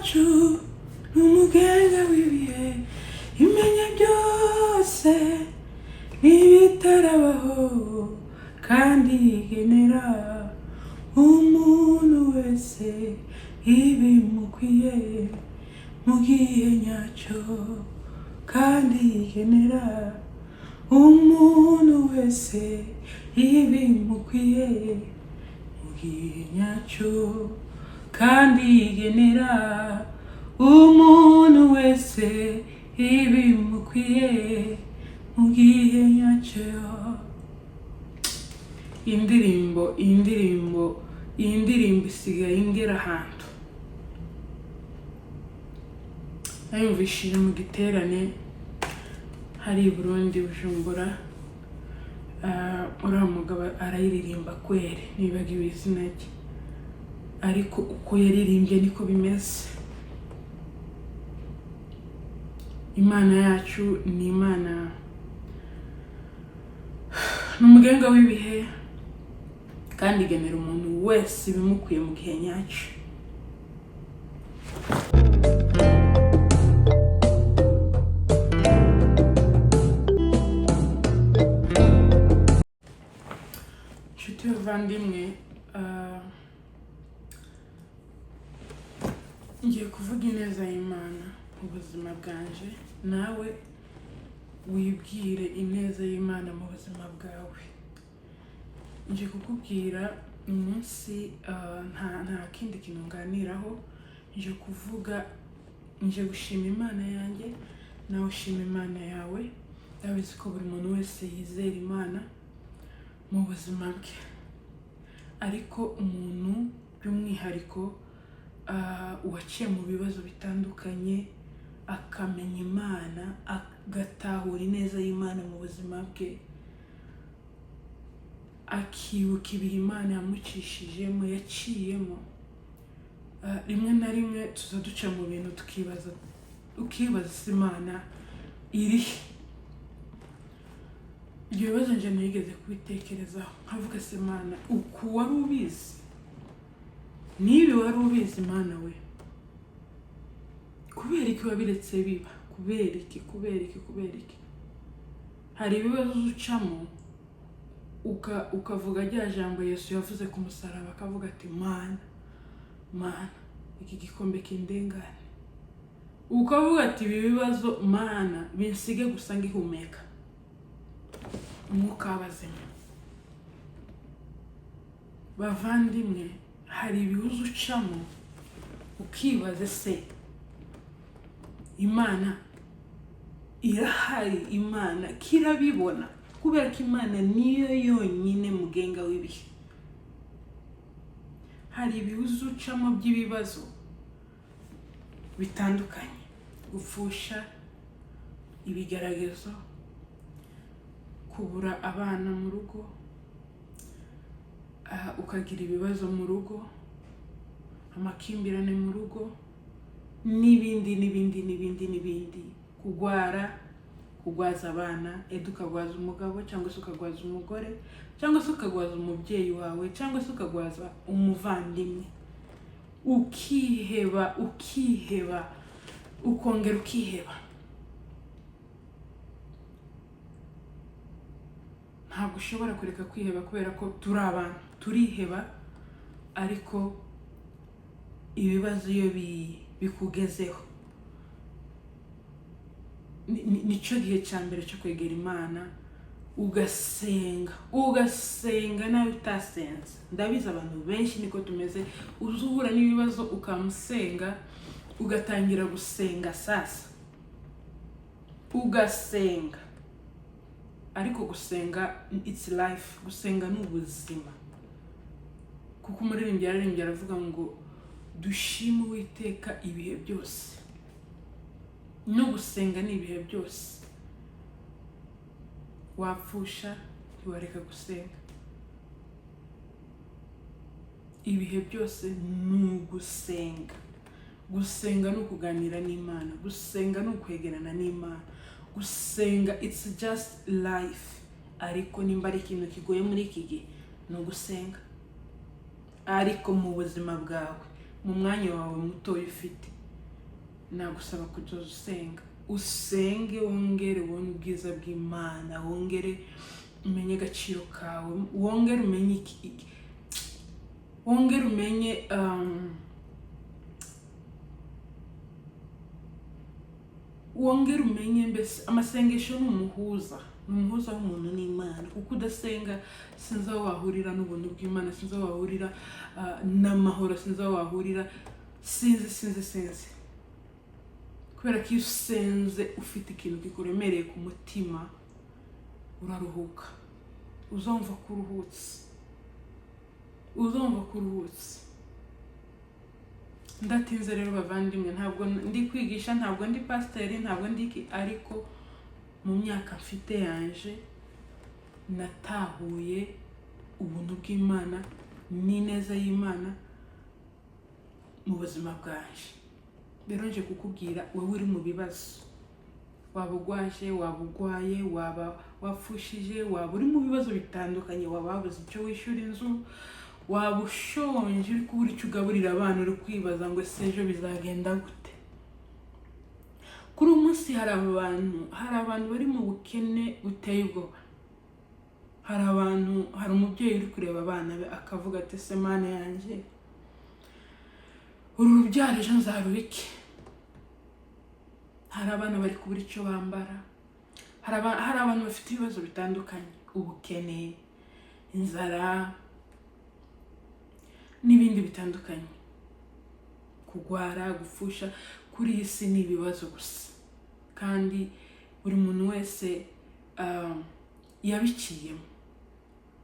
Yacu ni umugenga w'ibihe, imenya byose n'ibitarabaho, kandi igenera umuntu wese ibimukwiye mu gihe nyacyo, kandi igenera umuntu wese ibimukwiye mu gihe nyacyo, kandi igenera umuntu wese ibimukwiye mu gihe nyacyo. Iyi ndirimbo, iyi ndirimbo, iyi ndirimbo isigaye ingera ahantu nayumvishije mu giterane hari i Burundi, Bujumbura. Uriya mugabo arayiririmba kweri, nibagiwe izina rye, ariko uko yaririmbye niko bimeze. Imana yacu ni Imana, ni umugenga w'ibihe, kandi igenera umuntu wese ibimukwiye mu gihe nyacyo. Inshuti bavandimwe, ngiye kuvuga ineza y'Imana mu buzima bwanje, nawe wibwire ineza y'Imana mu buzima bwawe. Ngiye kukubwira umunsi, nta kindi kintu nganiraho, nje kuvuga, nje gushima Imana yanjye, nawe ushima Imana yawe. Ndabizi ko buri muntu wese yizera Imana mu buzima bwe, ariko umuntu by'umwihariko waciye mu bibazo bitandukanye akamenya Imana, agatahura ineza y'Imana mu buzima bwe, akibuka ibihe Imana yamucishijemo, yaciyemo. Rimwe na rimwe tuza duca mu bintu tukibaza, ukibaza se Imana irihe? Ibyo bibazo njye nigeze kubitekerezaho, nkavuga se Imana, uku wari ubizi, niba wari ubizi Imana we, kubera iki wabiretse biba? Kubera iki? Kubera iki? Kubera iki? Hari ibibazo ucamo ukavuga rya jambo Yesu yavuze ku musaraba, akavuga ati Mana, Mana, iki gikombe kindengane. Ukavuga ati ibi bibazo Mana binsige gusa ngihumeka umwuka w'abazima. Bavandimwe, hari ibibazo ucamo ukibaza se Imana irahari, Imana kirabibona, kubera ko Imana niyo yonyine mugenga w'ibihe. Hari ibibazo ucamo by'ibibazo bitandukanye, gupfusha, ibigeragezo, kubura abana mu rugo, ukagira ibibazo mu rugo, amakimbirane mu rugo, n'ibindi n'ibindi n'ibindi n'ibindi, kugwara, kugwaza abana, eda ukagwaza umugabo cyangwa se ukagwaza umugore cyangwa se ukagwaza umubyeyi wawe cyangwa se ukagwaza umuvandimwe, ukiheba, ukiheba, ukongera ukiheba. Ntabwo ushobora kureka kwiheba kubera ko turi abantu, turiheba, ariko ibibazo iyo bikugezeho nicyo gihe cya mbere cyo kwegera Imana, ugasenga, ugasenga nawe utasenze. Ndabizi abantu benshi niko tumeze, uza uhura n'ibibazo ukamusenga, ugatangira gusenga sasa, ugasenga. Ariko gusenga it's life, gusenga ni ubuzima. Kuko umuririmbyi yararirimbye aravuga ngo dushime Uwiteka ibihe byose. No gusenga ni ibihe byose. Wapfusha ntiwareka gusenga. Ibihe byose ni ugusenga. Gusenga ni ukuganira n'Imana, gusenga ni ukwegerana n'Imana, gusenga it's just life. Ariko nimba ari ikintu kigoye muri iki gihe ni ugusenga. Ariko mu buzima bwawe, mu mwanya wawe mutoya ufite. Nagusaba kuzoza usenga, usenge, wongere ubone ubwiza bw'Imana, wongere umenye agaciro kawe, wongere umenye wongere umenye wongere umenye mbese amasengesho ni umuhuza, ni umuhuza w'umuntu n'Imana. Kuko udasenga sinzi aho wahurira n'ubuntu bw'Imana, sinzi aho wahurira n'amahoro, sinzi aho wahurira, sinzi, sinzi, sinzi. Kubera ko iyo usenze ufite ikintu kikuremereye ku mutima, uraruhuka, uzumva ko uruhutse, uzumva ko uruhutse. Ndatinze rero bavandimwe, ntabwo ndi kwigisha, ntabwo ndi pasiteri, ntabwo ndi iki, ariko mu myaka mfite yanje natahuye ubuntu bw'Imana n'ineza y'Imana mu buzima bwanje. Rero nje kukubwira wowe uri mu bibazo, waba ugwaje, waba ugwaye, waba wapfushije, waba uri mu bibazo bitandukanye, waba wabuze icyo wishyura inzu, waba ushonje uri kubura icyo ugaburira abana, uri kwibaza ngo ese ejo bizagenda gute. Kuri uyu munsi hari abantu bari mu bukene buteye ubwoba. Hari umubyeyi uri kureba abana be akavuga ati ese Mana yanjye, uru rubyaro ejo nzaruha iki? Hari abana bari kubura icyo bambara, hari abantu bafite ibibazo bitandukanye, ubukene, inzara n'ibindi bitandukanye, kugwara, gupfusha. Kuri iyi si ni ibibazo gusa, kandi buri muntu wese yabiciyemo.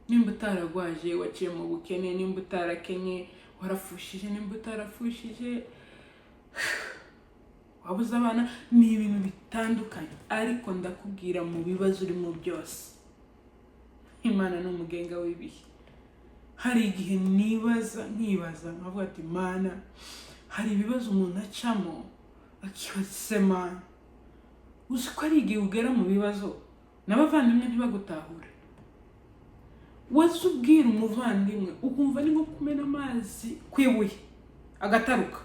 Nimba utaragwaje waciye mu bukene, nimba utarakenye warapfushije, nimba utarapfushije wabuze abana, ni ibintu bitandukanye. Ariko ndakubwira mu bibazo urimo byose, Imana ni umugenga w'ibihe. Hari igihe nibaza nkibaza nkavuga ati Mana, hari ibibazo umuntu acamo akibaza se Mana, uzi ko ari igihe ugera mu bibazo n'abavandimwe ntibagutahure. Waza ubwira umuvandimwe ukumva ni nko kumena amazi ku ibuye agataruka,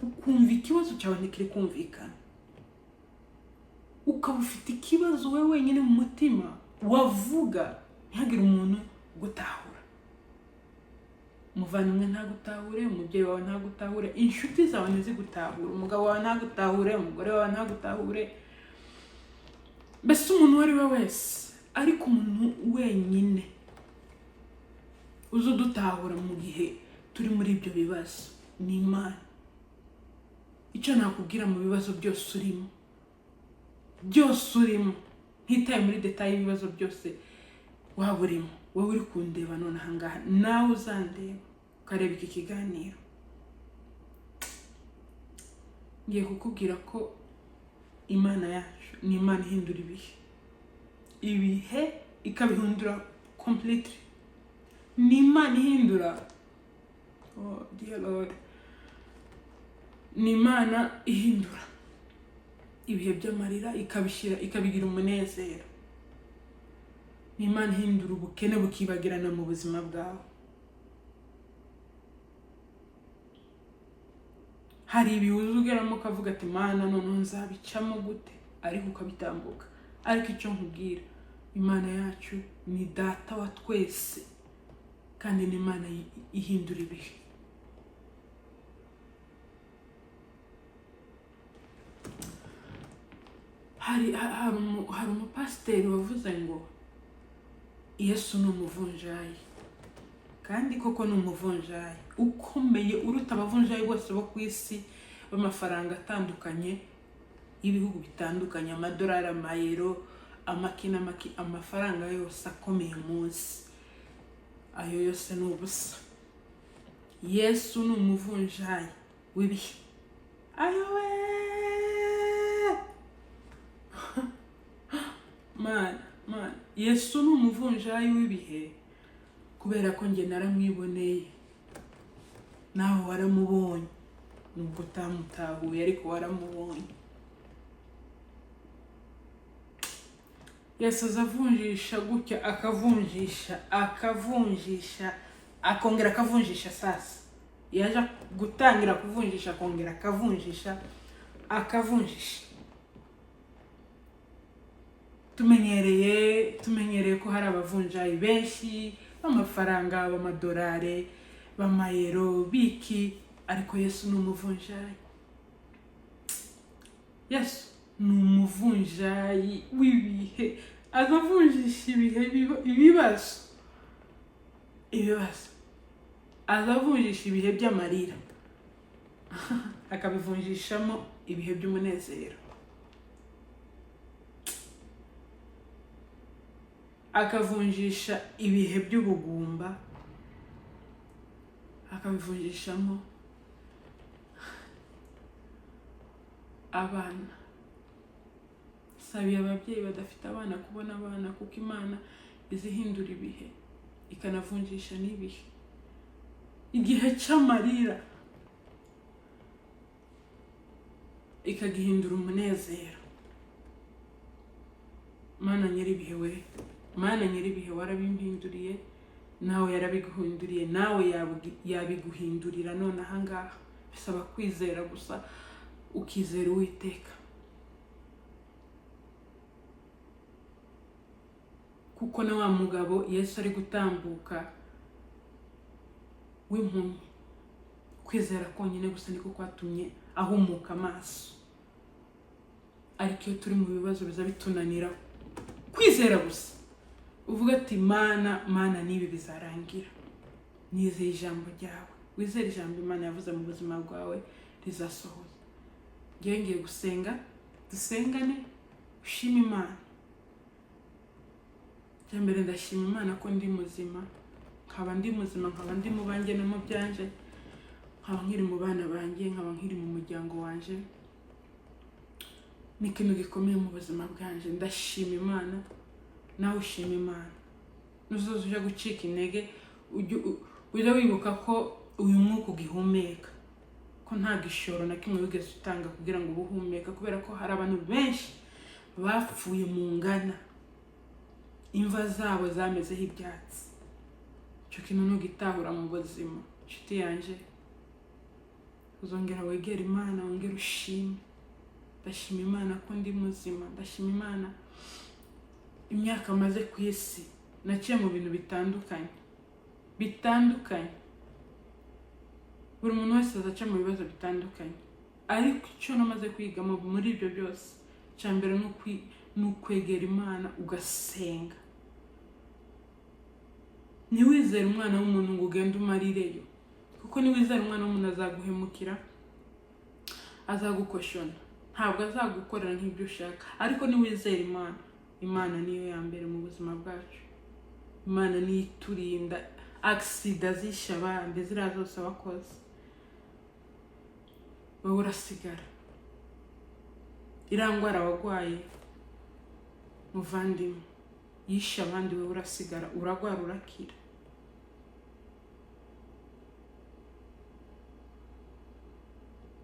ukumva ikibazo cyawe ntikiri kumvikana, ukaba ufite ikibazo wowe wenyine mu mutima, wavuga ntihagire umuntu ugutahura. Umuvandimwe ntagutahure, umubyeyi wawe ntagutahure, inshuti zawe ntizigutahure, umugabo wawe ntagutahure, umugore wawe ntagutahure, mbese umuntu uwo ari we wese. Ariko umuntu wenyine uza udutahura mu gihe turi muri ibyo bibazo ni Imana. Icyo nakubwira mu bibazo byose urimo, byose urimo, ntitaye muri detaye y'ibibazo byose waba urimo, wowe uri kundeba none aha ngaha, nawe uzandeba ukareba iki kiganiro, ngiye kukubwira ko Imana yacu ni Imana ihindura ibihe, ibihe ikabihindura completely. Ni Imana ihindura, oh dear Lord, ni Imana ihindura ibihe by'amarira ikabishyira, ikabigira umunezero. Ni Imana ihindura ubukene bukibagirana mu buzima bwawe. Hari ibihe ugeramo ukavuga ati Mana noneho nzabicamo gute, ariko ukabitambuka. Ariko icyo nkubwira, Imana yacu ni data wa twese, kandi ni Imana ihindura ibihe. Hari umupasiteri wavuze ngo Yesu ni umuvunjayi, kandi koko ni umuvunjayi ukomeye uruta abavunjayi bose bo ku isi b'amafaranga atandukanye y'ibihugu bitandukanye, amadolari, amayero, amaki n'amaki, amafaranga yose akomeye munsi, ayo yose ni ubusa. Yesu ni umuvunjayi w'ibihe. Ayowe Mana, Mana, Yesu ni umuvunjayi w'ibihe, kubera ko njye naramwiboneye, nawe waramubonye, nubwo utamutahuye ariko waramubonye. Yesu aza avunjisha gutya, akavunjisha, akavunjisha, akongera akavunjisha. Sasa yaje gutangira kuvunjisha, akongera akavunjisha, Akavunjisha. Tumenyereye ko hari abavunjayi benshi b'amafaranga, b'amadolari, b'amayero, biki, ariko Yesu ni umuvunjayi. Yesu ni umuvunjayi w'ibihe, azavunjisha ibihe, ibibazo, azavunjisha ibihe by'amarira akabivunjishamo ibihe by'umunezero, akavunjisha ibihe by'ubugumba akabivunjishamo abana. Sabiye ababyeyi badafite abana kubona abana, kuko Imana izihindura ibihe ikanavunjisha n'ibihe. Igihe cy'amarira ikagihindura umunezero. Mana nyir'ibihe we, Mana nyir'ibihe, warabimpinduriye, nawe yarabiguhinduriye, nawe yabiguhindurira none ahangaha. Bisaba kwizera gusa, ukizera Uwiteka, kuko na wa mugabo Yesu ari gutambuka w'impumyi, kwizera konyine gusa niko kwatumye ahumuka amaso. Ariko iyo turi mu bibazo biza bitunanira kwizera gusa, uvuga ati Mana, Mana, n'ibi bizarangira, nizeye ijambo ryawe. Wizere ijambo Imana yavuze mu buzima bwawe rizasohoza. Ngewe ngiye gusenga, dusengane, ushime Imana. Icya mbere, ndashima Imana ko ndi muzima, nkaba ndi muzima, nkaba ndi mu banjye no mu byanje, nkaba nkiri mu bana banjye, nkaba nkiri mu muryango wanje. Ni ikintu gikomeye mu buzima bwanje. Ndashima Imana, nawe ushima Imana. Nuzoza uje gucika intege, ujye wibuka ko uyu mwuka ugihumeka, ko nta gishoro na kimwe wigeze utanga kugira ngo ube uhumeka, kubera ko hari abantu benshi bapfuye mu ngana, imva zabo zamezeho ibyatsi. Icyo kintu ntugitahura mu buzima, inshuti yanje. Uzongera wegere Imana, wongere ushime. Ndashima Imana ko ndi muzima, ndashima Imana imyaka maze ku isi naciye mu bintu bitandukanye bitandukanye. Buri muntu wese azaca mu bibazo bitandukanye, ariko icyo namaze kwigamo muri ibyo byose, icya mbere ni ukwegera Imana ugasenga. Ntiwizere umwana w'umuntu ngo ugende umarireyo, kuko niwizere umwana w'umuntu azaguhemukira, azagukoshona, ntabwo azagukorera nk'ibyo ushaka. Ariko niwizere Imana, Imana niyo ya mbere mu buzima bwacu. Imana niyo iturinda agisida zishe abandi, ziriya zose wakoze wowe urasigara. Iriya ndwara wagwaye muvandimwe yishe abandi, wowe urasigara, uragwara urakira.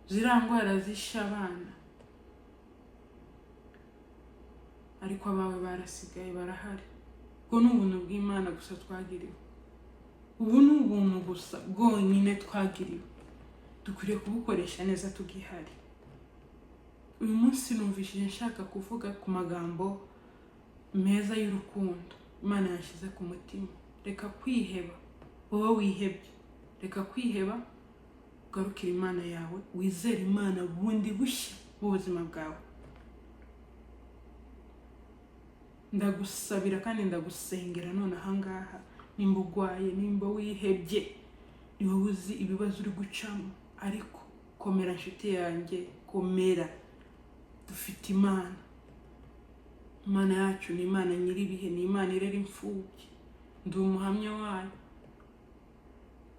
Ziriya ndwara zishe abana, ariko abawe barasigaye, barahari. Ubwo ni ubuntu bw'Imana gusa twagiriwe, ubu ni ubuntu gusa bwonyine twagiriwe, dukwiriye kubukoresha neza tugihari. Uyu munsi numvishije nshaka kuvuga ku magambo meza y'urukundo Imana yashyize ku mutima. Reka kwiheba, wowe wihebye, reka kwiheba, ugarukire Imana yawe, wizere Imana bundi bushya mu buzima bwawe. Ndagusabira kandi ndagusengera none ahangaha, nimba urwaye, nimba wihebye, ni wowe uzi ibibazo uri gucamo, ariko komera nshuti yanjye, komera, dufite Imana. Imana yacu ni Imana nyir'ibihe, ni Imana irera imfubyi, ndi umuhamya wayo.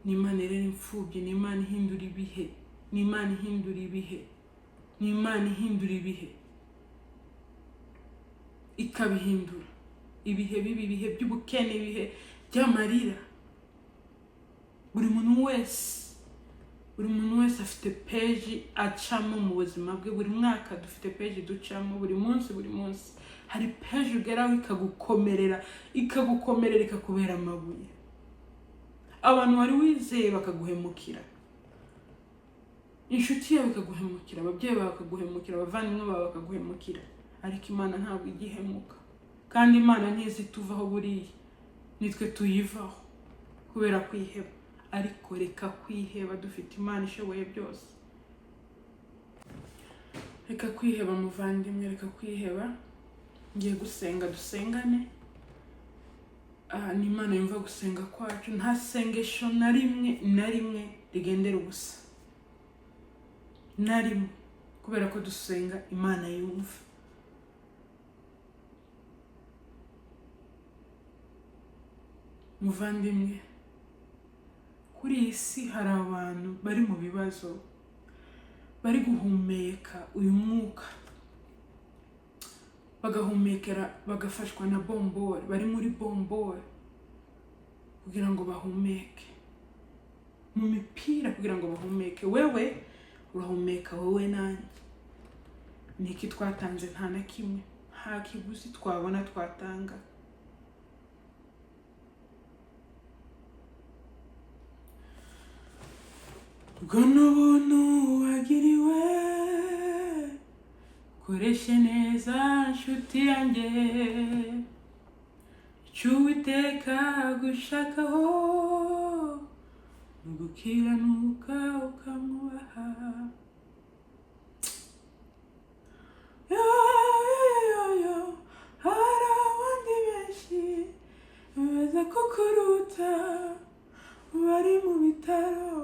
Ni Imana irera imfubyi, ni Imana ihindura ibihe, ni Imana ihindura ibihe, ni Imana ihindura ibihe, ikabihindura ibihe bibi, ibihe by'ubukene, ibihe by'amarira. Buri muntu wese, buri muntu wese afite peji acamo mu buzima bwe. Buri mwaka dufite peji ducamo, buri munsi, buri munsi hari peji ugeraho ikagukomerera, ikagukomerera, ikakubera amabuye. Abantu wari wizeye bakaguhemukira. Inshuti yawe ikaguhemukira, ababyeyi bawe bakaguhemukira, abavandimwe bawe bakaguhemukira, ariko Imana ntabwo ijya ihemuka. Kandi Imana ntizi tuvaho, buriya nitwe tuyivaho kubera kwiheba. Ariko reka kwiheba, dufite Imana ishoboye byose. Reka kwiheba, muvandimwe, reka kwiheba. Ngiye gusenga, dusengane. Aha ni Imana yumva gusenga kwacu. Nta sengesho na rimwe na rimwe rigendera ubusa, na rimwe, kubera ko dusenga Imana yumva. Muvandimwe, kuri iyi si hari abantu bari mu bibazo, bari guhumeka uyu mwuka, bagahumekera, bagafashwa na bombore, bari muri bombore kugira ngo bahumeke, mu mipira kugira ngo bahumeke. Wewe urahumeka, wowe nanjye ni iki twatanze? Nta na kimwe, nta kiguzi twabona twatanga. Ubwo ni ubuntu wagiriwe, koreshe neza, nshuti yanjye. Icyo Uwiteka agushakaho ni ugukiranuka ukamwubaha. Yo, yo, yo, yo, hari abandi benshi beza kukuruta bari mu bitaro,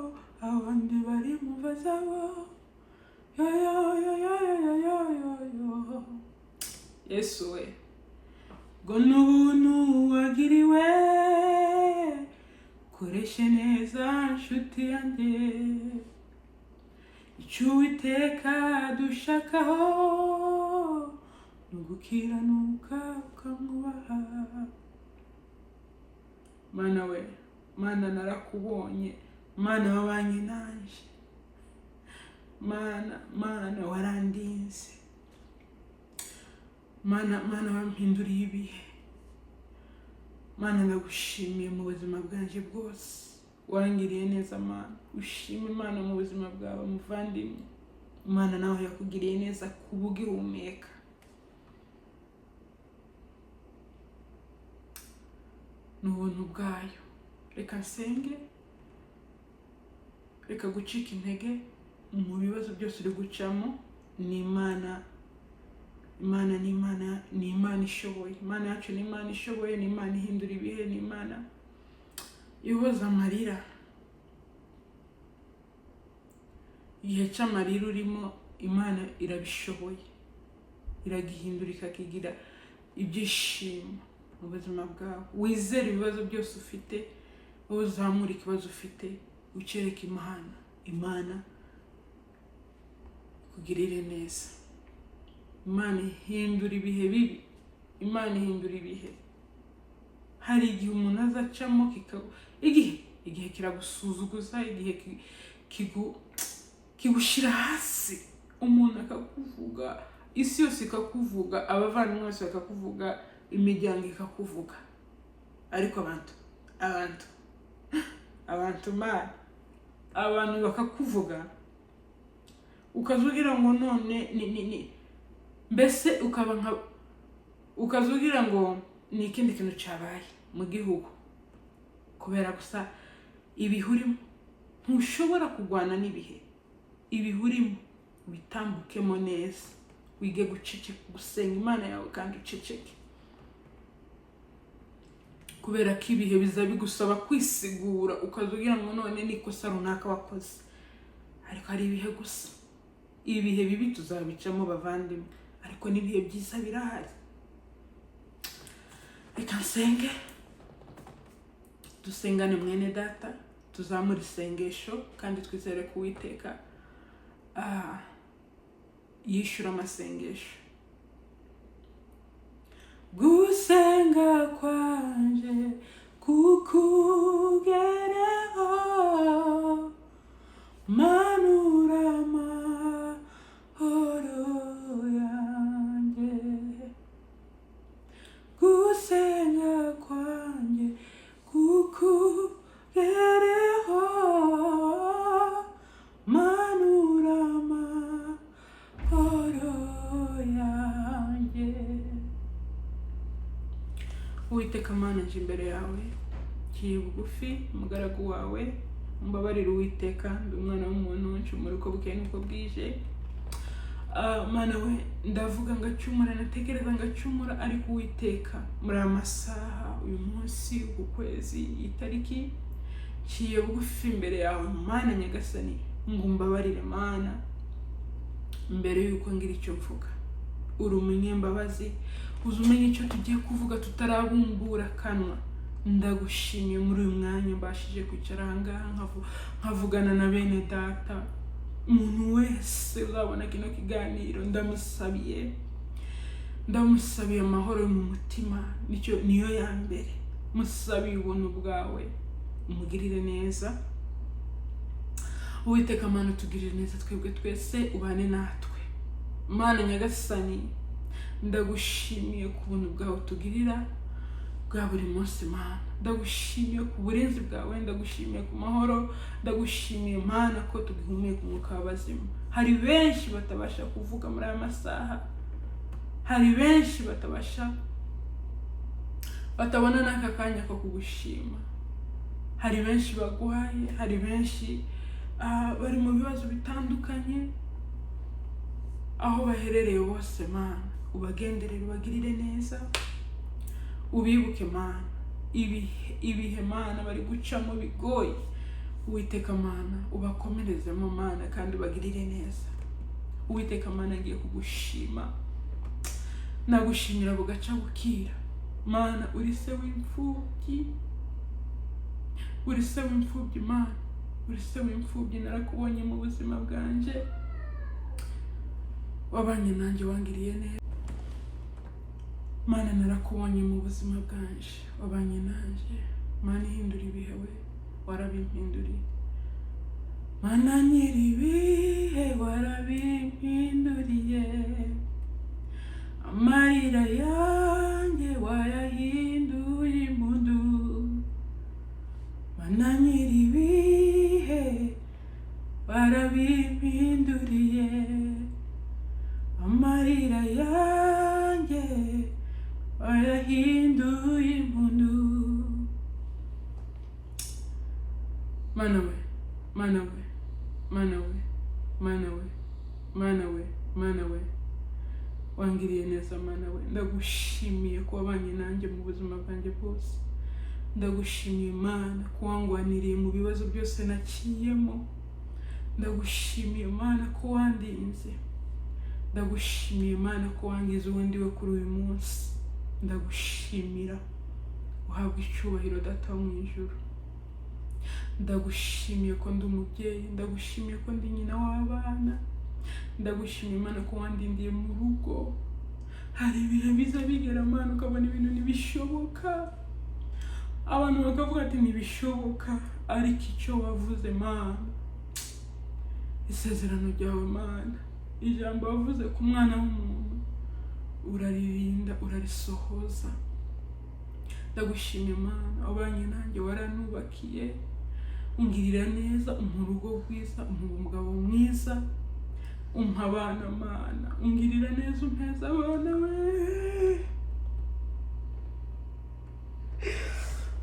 abandi bari mu mva zabo. Yo, yo, yo, yo, yo, yo, yo, yo. Yesu we, ngo ni ubuntu wagiriwe, koreshe neza, nshuti yanjye. Icyo Uwiteka dushakaho ni ugukiranuka ukamwubaha. Mana we, Mana narakubonye, Mana wabanye nanje, Mana, Mana warandinze, Mana, Mana wampinduriye ibihe. Mana, ndagushimiye mu buzima bwanjye bwose, wangiriye neza. Mana, ushima Imana mu buzima bwawe, muvandimwe. Imana nawe yakugiriye neza kuba ugihumeka. Ni ubuntu bwayo. Reka nsenge. Reka gucika intege mu bibazo byose uri gucamo. Ni Imana, Imana ni Imana, ni Imana ishoboye. Imana yacu ni Imana ishoboye, ni Imana ihindura ibihe, ni Imana ihoza amarira. Igihe cy'amarira urimo, Imana irabishoboye, iragihindura ikakigira ibyishimo mu buzima bwawe. Wizere ibibazo byose ufite, wowe uzamura ikibazo ufite ucyereke Imana, Imana ikugirire neza. Imana ihindura ibihe bibi, Imana ihindura ibihe. Hari igihe umuntu azacamo kikagu igihe kiragusuzuguza, igihe kigushyira hasi, umuntu akakuvuga, isi yose ikakuvuga, abavandimwe bose bakakuvuga, imiryango ikakuvuga. Ariko abantu, abantu, Mana, abantu bakakuvuga, ukaza ugira ngo none ni mbese ukaba nka, ukaza ugira ngo ni ikindi kintu cyabaye mu gihugu, kubera gusa ibihe urimo. Ntushobora kurwana n'ibihe. Ibihe urimo witambukemo neza, wige guceceka, gusenga Imana yawe kandi uceceke, kubera ko ibihe biza bigusaba kwisigura, ukaza ugira ngo none ni ikosa runaka wakoze. Ariko hari ibihe gusa. Ibihe bibi tuzabicamo, bavandimwe, ariko n'ibihe byiza birahari. Reka nsenge, dusengane, mwene data, tuzamure isengesho kandi twizere ko Uwiteka yishyura amasengesho. Gusenga kwanje kukugereho, manura amahoro yanjye. Gusenga kwanjye kukugereho, manura. Uwiteka Mana, nje imbere yawe, ngiye bugufi, umugaragu wawe, umbabarire Uwiteka, ndi umwana w'umuntu, ncumura uko bukeye n'uko bwije. Ah, Mana we, ndavuga ngacumura, natekereza ngacumura, ariko Uwiteka, muri aya masaha, uyu munsi, uku kwezi, iyi tariki, nciye bugufi imbere yawe Mana Nyagasani, ngo umbabarire Mana. Mbere yuko ngira icyo mvuga, uri umunyembabazi, uzi umenya icyo tugiye kuvuga tutarabumbura akanwa. Ndagushimiye muri uyu mwanya mbashije kwicara aha ngaha nkavugana na bene data. Umuntu wese uzabona kino kiganiro, ndamusabiye, ndamusabiye amahoro yo mu mutima, nicyo niyo ya mbere. Musabiye ubuntu bwawe, umugirire neza. Uwiteka Mana, utugirire neza twebwe twese, ubane natwe. Mana Nyagasani, ndagushimiye ku buntu bwawe utugirira bwa buri munsi. Mana, ndagushimiye ku burinzi bwawe, ndagushimiye ku mahoro, ndagushimiye Mana ko tugihumeka umwuka w'abazima. Hari benshi batabasha kuvuga muri aya masaha, hari benshi batabasha, batabona n'aka kanya ko kugushima. Hari benshi baguhaye, hari benshi bari mu bibazo bitandukanye. Aho baherereye bose Mana, ubagenderere, ubagirire neza, ubibuke Mana. Ibihe, ibihe Mana bari gucamo bigoye, Uwiteka Mana, ubakomerezemo Mana, kandi ubagirire neza. Uwiteka Mana, ngiye kugushima, nagushimira bugaca bukira. Mana, uri se w'imfubyi, uri se w'imfubyi Mana, uri se w'imfubyi. Narakubonye mu buzima bwanjye, wabanye nanjye, wangiriye neza Mana. Narakubonye mu buzima bwanje, wabanye nanjye Mana. Ihindura ibihe we, warabimpinduriye Mana. Nyiri ibihe, warabimpinduriye. Amarira yanjye wayahinduye impundu. Mana nyiri ibihe, warabimpinduriye. Amarira yanjye wayahinduye impundu. Mana we, Mana we, Mana we, Mana we, Mana we, Mana we, wangiriye neza. Mana we, ndagushimiye ko wabanye nanjye mu buzima bwanjye bwose. Ndagushimiye Mana ko wangwaniriye mu bibazo byose naciyemo. Ndagushimiye Mana ko wandinze. Ndagushimiye Mana ko wangize uwo ndiwe kuri uyu munsi. Ndagushimira, uhabwa icyubahiro Data wo mu ijuru. Ndagushimiye ko ndi umubyeyi, ndagushimiye ko ndi nyina w'abana. Ndagushimiye Imana ko wandindiye mu rugo. Hari ibihe biza bigera Mana, ukabona ibintu ntibishoboka, abantu bakavuga ati ntibishoboka, ariko icyo wavuze Mana, isezerano ryawe Mana, ijambo wavuze ku mwana w'umuntu, uraririnda, urarisohoza. Ndagushimiye Mana, wabanye nanjye, waranubakiye, ungirira neza, umpa urugo rwiza, umpa umugabo mwiza, umpa abana Mana, ungirira neza, umpeza abana we.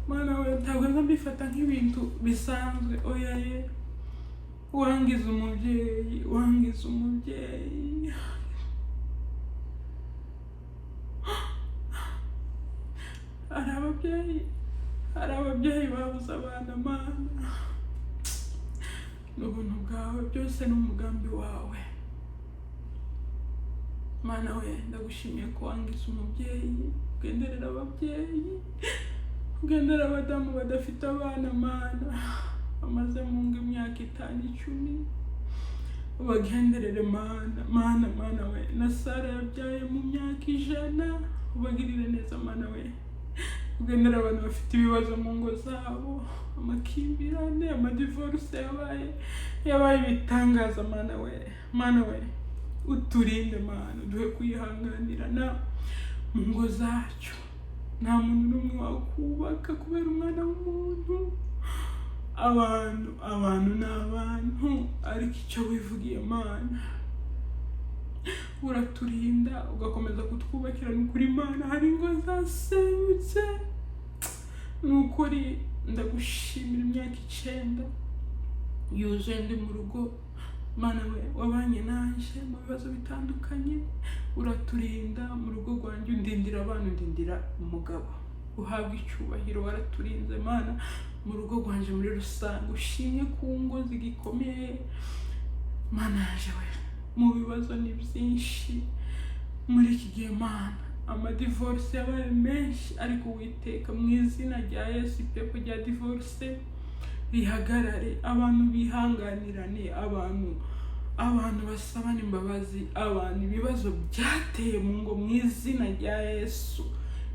Mana we, ntabwo nza mbifata nk'ibintu bisanzwe, oya ye. Wangize umubyeyi, wangize umubyeyi. Hari ababyeyi, hari ababyeyi babuze abana Mana. Ni ubuntu bwawe byose, ni umugambi wawe Mana we. Ndagushimiye ko wangize umubyeyi, ugenderera ababyeyi, ugenderera abadamu badafite abana Mana, bamaze mu ngo imyaka 5, 10, ubagenderere Mana, Mana, Mana we. Na Sara yabyaye mu myaka 100, ubagirire neza Mana we. Ugenderera abantu bafite ibibazo mu ngo zabo, amakimbirane, amadivorce yabaye ibitangaza Mana we. Mana we, uturinde Mana, uduhe kwihanganirana mu ngo zacu. Nta muntu n'umwe wakubaka kubera umwana w'umuntu. Abantu, abantu ni abantu, ariko icyo wivugiye Mana, uraturinda, ugakomeza kutwubakira. Ni ukuri Mana, hari ingo zasenyutse. Ni ukuri ndagushimira imyaka 9 yuzuye ndi mu rugo. Mana we, wabanye nanje mu bibazo bitandukanye, uraturinda mu rugo rwanjye, undindira abana, undindira umugabo. Uhabwa icyubahiro, waraturinze Mana mu rugo rwanjye muri rusange. Ushimwe ku ngo zigikomeye. Mana yaje we, mu bibazo ni byinshi muri iki gihe Mana, amadivorce yabaye menshi, ariko Uwiteka, mu izina rya Yesu, ipepo rya divorce rihagarare, abantu bihanganirane, abantu basabane imbabazi, abantu ibibazo byateye mu ngo, mu izina rya Yesu,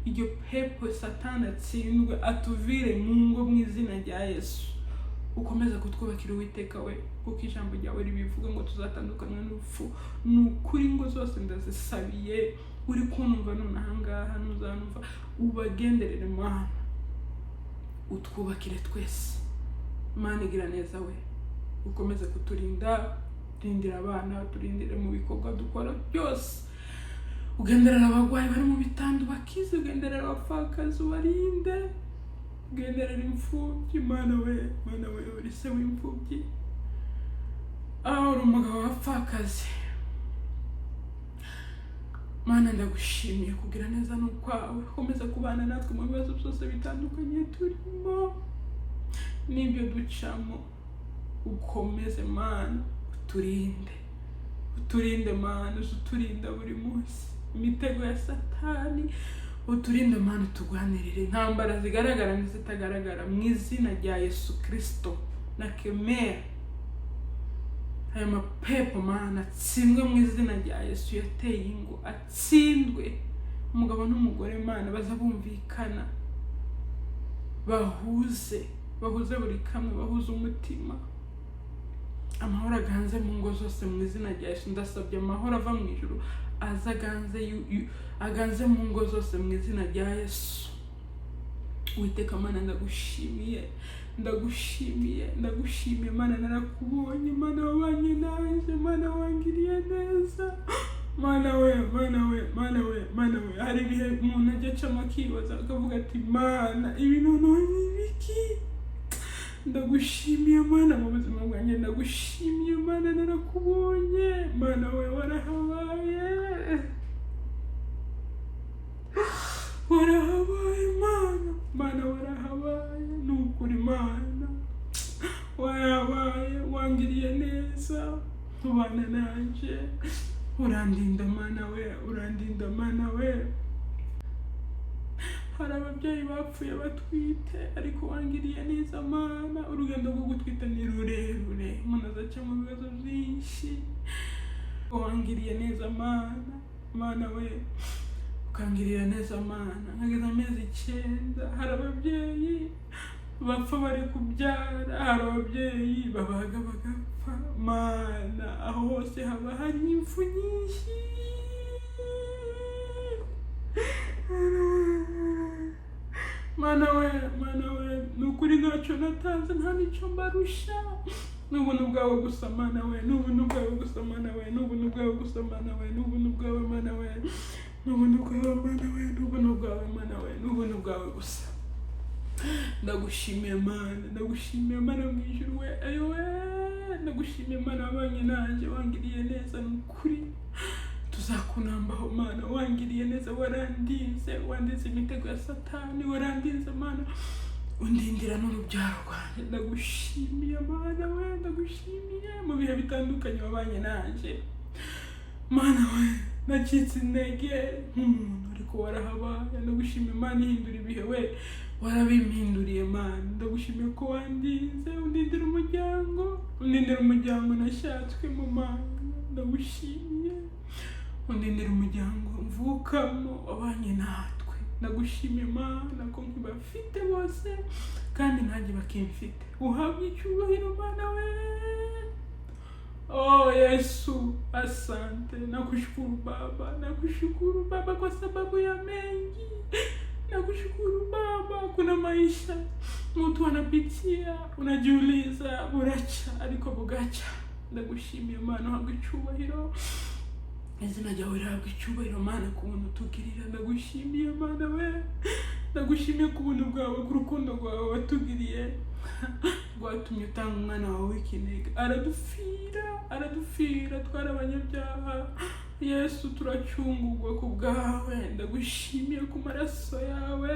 iryo pepo Satani atsindwe, atuvire mu ngo mu izina rya Yesu. Ukomeze kutwubakira Uwiteka we, kuko ijambo ryawe ribivuga ngo tuzatandukanywa n'urupfu. Ni ukuri ngo zose ndazisabiye. Uri kunumva none ahangaha, ntuzanumva, ubagenderere Mana, utwubakire twese. Mana igira neza we, ukomeze kuturinda, turindira abana, turindire mu bikorwa dukora byose, ugenderera abarwayi bari mu bitanda ubakize, ugenderera abapfakazi ubarinde, ugenderera imfubyi. Mana we, Mana we, uri se w'imfubyi, aho uri umugabo w'abapfakazi. Mana, ndagushimiye kugira neza n'ukwawe. Komeza kubana natwe mu bibazo byose bitandukanye turimo n'ibyo ducamo. Ukomeze Mana uturinde, uturinde Mana, uze uturinda buri munsi imitego ya Satani, uturinde Mana, utugwanirire intambara zigaragara n'izitagaragara. Mu izina rya Yesu Kirisito na kemera aya mapepo Mana atsindwe mu izina rya Yesu. Yateye ingo atsindwe, umugabo n'umugore Mana baza bumvikana, bahuze, bahuze buri kamwe, bahuze umutima, amahoro aganze mu ngo zose mu izina rya Yesu. Ndasabye amahoro ava mu ijuru aza aganze aganze mu ngo zose mu izina rya Yesu. Uwiteka Mana, ndagushimiye, ndagushimiye, ndagushimiye Mana, narakubonye Mana, wabanye nanjye Mana, wangiriye neza Mana we, Mana we, Mana we, Mana we. Hari ibihe umuntu ajya acamo akibaza, akavuga ati: "Mana, ibi noneho ni ibiki?" Ndagushimiye Mana mu buzima bwanjye, ndagushimiye Mana, narakubonye Mana we, warahabaye, warahabaye Mana, Mana warahabaye, ni ukuri Mana warahabaye, wangiriye neza, ubana nanjye, urandinda Mana we, urandinda Mana we. Hari ababyeyi bapfuye batwite, ariko wangiriye neza Mana. Urugendo rwo gutwita ni rurerure, umuntu azaca mu bibazo byinshi. Wangiriye neza Mana, Mana we, ukangirira neza Mana, nkageza amezi 9. Hari ababyeyi bapfa bari kubyara, hari ababyeyi babaga bagapfa Mana, aho hose haba hari impfu nyinshi. Mana we, Mana we, ni ukuri ntacyo natanze, nta n'icyo mbarusha, ni ubuntu bwawe gusa Mana we, ni ubuntu bwawe gusa Mana we, ni ubuntu bwawe gusa Mana we, ni ubuntu bwawe Mana we, ni ubuntu bwawe Mana we, ni ubuntu bwawe Mana we, ni ubuntu bwawe gusa. Ndagushimiye Mana, ndagushimiye Mana mu ijuru we, ayowe, ndagushimiye Mana wabanye nanjye, wangiriye neza, ni ukuri tuzakunambaho Mana, wangiriye neza, warandinze, wandinze imitego ya Satani, warandinze Mana, undindira n'urubyaro rwanjye. Ndagushimiye Mana we, ndagushimiye mu bihe bitandukanye wabanye nanjye Mana we, nacitse intege nk'umuntu ariko warahabaye. Ndagushimiye Mana ihindura ibihe we, warabimpinduriye Mana. Ndagushimiye ko wandinze, undindira umuryango, undindira umuryango nashatswemo Mana, ndagushimiye, undindira umuryango mvukamo, wabanye natwe. Ndagushimiye Mana ko nkibafite bose kandi nanjye bakimfite. Uhabwe icyubahiro Mana we. Oh Yesu, asante. Nakushukuru Baba, nakushukuru Baba kwa sababu ya mengi. Nakushukuru Baba, kuna maisha mtu anapitia, unajiuliza buraca ariko bugaca. Ndagushimiye Mana, uhabwe icyubahiro, izina ryawe rihabwa icyubahiro Mana ku buntu utugirira. Ndagushimiye Mana we. Ndagushimiye ku buntu bwawe, ku rukundo rwawe watugiriye, rwatumye utanga umwana wawe w'ikinege, aradupfira, aradupfira. Twari abanyabyaha, Yesu, turacungurwa ku bwawe. Ndagushimiye ku maraso yawe,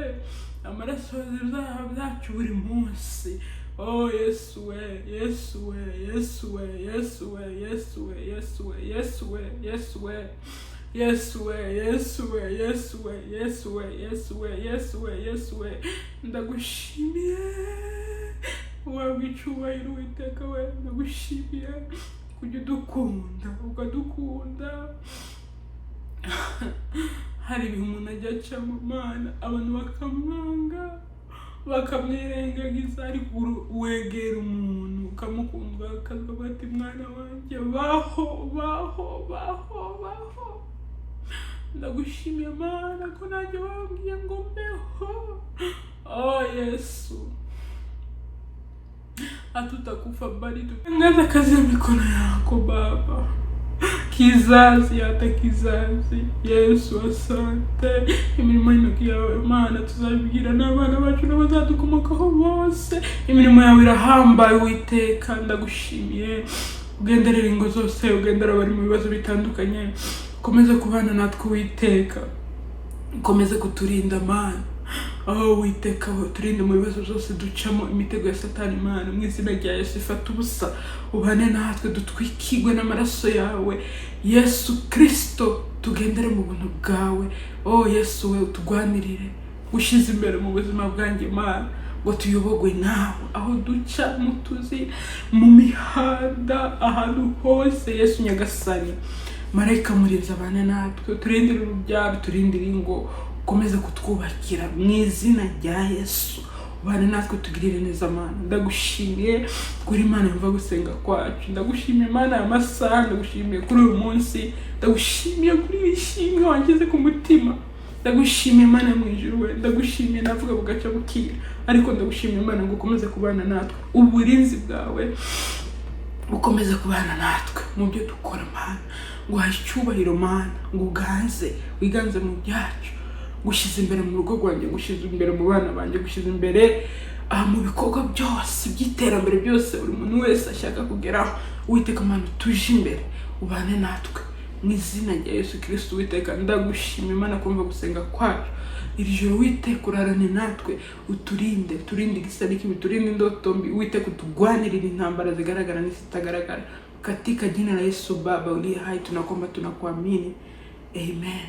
amaraso y'ibyaha byacu buri munsi. Oh Yesu we, Yesu we, Yesu we, Yesu we, Yesu we, Yesu we, Yesu we, Yesu we, Yesu we, Yesu we, Yesu we, Yesu we, Yesu we, Yesu we, Yesu we, ndagushimiye. Wabwa icyubahiro, Uwiteka we. Ndagushimiye kujya udukunda, ukadukunda. Hari ibihe umuntu ajya acamo, Mana, abantu bakamwanga, bakamwirengagiza, ariko wegera umuntu ukamukunda, ukavuga ati: "Mwana wanjye, baho, baho, baho, baho." Ndagushimiye, Mana, ko nanjye wabwiye ngo mbeho. Oh Yesu, hatutakufa bali tutangaza kazi ya mikono yako Baba, kizazi hata kizazi. Yesu, asante. Imirimo y'intoki yawe, Mana, tuzabibwira n'abana bacu n'abazadukomokaho bose. Imirimo yawe irahambaye, Uwiteka. Ndagushimiye. Ugenderera ingo zose, ugendera abari mu bibazo bitandukanye, ukomeze kubana natwe, Uwiteka, ukomeze kuturinda, Mana. Aho Uwiteka turinde mu bibazo byose ducamo, imitego ya Satani, Imana, mu izina rya Yesu ifata ubusa. Ubane natwe, dutwikirwe n'amaraso yawe, Yesu Kirisito, tugendere mu buntu bwawe. Oh Yesu we, utugwanirire. Ushyize imbere mu buzima bwanjye, Mana, ngo tuyobogwe nawe aho duca, mu tuzi, mu mihanda, ahantu hose. Yesu Nyagasani, marayika murinzi abane natwe, turindire urubyaro, turindire ingo, ukomeze kutwubakira mu izina rya Yesu. Ubane natwe, tugirire neza, Mana. Ndagushimiye kuri Imana yumva gusenga kwacu. Ndagushimiye, Imana y'amasaha. Ndagushimiye kuri uyu munsi. Ndagushimiye kuri iri shimwe wangeze ku mutima. Ndagushimiye, Imana mu ijuru we. Ndagushimiye. Navuga bugacya bukira, ariko ndagushimiye, Imana, ngo ukomeze kubana natwe, uburinzi bwawe bukomeze kubana natwe mu byo dukora. Mana, ngo uhaye icyubahiro. Mana, ngo uganze, wiganze mu byacu. Gushyize imbere mu rugo rwanjye, gushyize imbere mu bana banjye, gushyize imbere mu bikorwa byose by'iterambere byose buri muntu wese ashaka kugeraho. Uwiteka Mana, utuje imbere, ubane natwe mu izina rya Yesu Kirisito. Uwiteka, ndagushima, Imana, kumva gusenga kwacu iri joro. Uwiteka, urarane natwe, uturinde, uturinde igisa n'ikibi, uturinde indoto mbi. Uwiteka, utugwanirire intambara zigaragara n'izitagaragara. Katika jina la Yesu, Baba uliye hai, tunakuomba, tunakuamini, amen.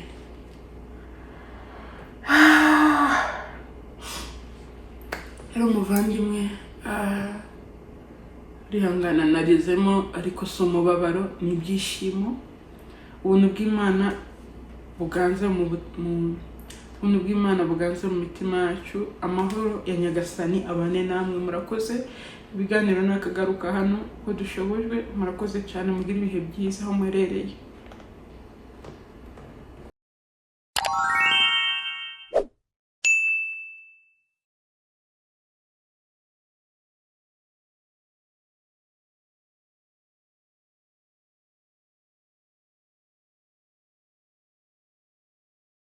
Rero umuvandimwe, rihangana narizemo, ariko si umubabaro, ni ibyishimo. Ubuntu bw'Imana buganze ubuntu bw'Imana buganze mu mitima yacu. Amahoro ya Nyagasani abane namwe. Murakoze. Ibiganiro nakagaruka hano uko dushobojwe. Murakoze cyane, mugire ibihe byiza aho muherereye.